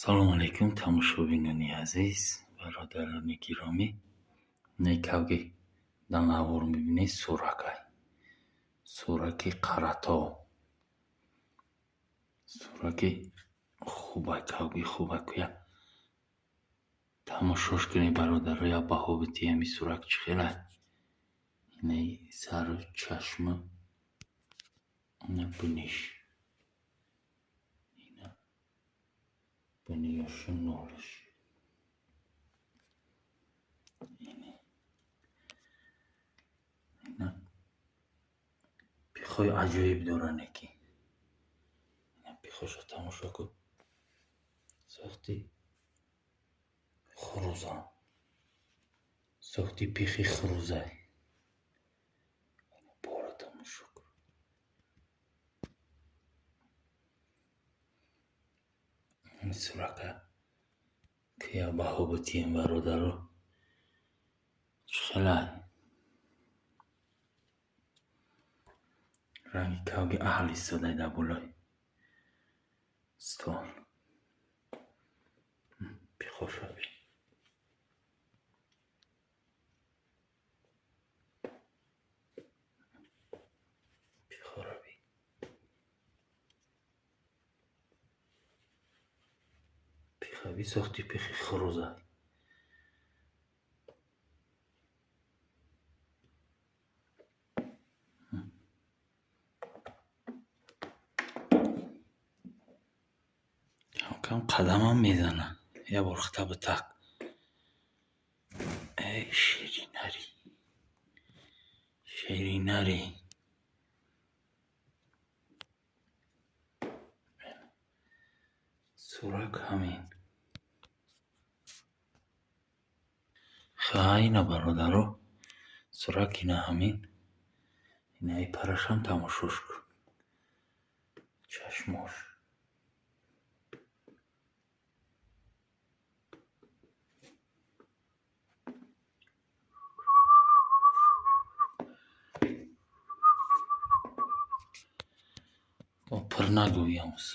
Салому алайкум, тамошобинони азиз, бародарони гиромӣ. Некавги дар навор мебинед, суракай. Сураки Қаратов. Сураки хубай, кавги хубай куя. Тамошош кунед, бародаро, як баҳо битӣ, ҳами сурак чӣ хелай. Инаи сару чашму, ина биниш. Ина биниёшу нолаш. Ина пихои аҷоиб доранд неки. Ина пихоша тамошо кун. Сохти хурӯза. Сохти пихи хурӯзай. Бора тамошо кун. Ин сурака ки як баҳо битием, бародаро. Чӣ хелай? Ранги кавги аҳл истодай дар болои стол. Пихоша бин. Пихора бин. Пиха би, сохти пихи хурӯзай. Камкам қадамам мезанад. Як бор хита битак. Эй ширинари. Ширинари. Сурак ҳамин. Ха, ина, бародаро. Сурак ина ҳамин. Инаи парашам тамошош кун. Чашмош. Пир нагӯ, ямус.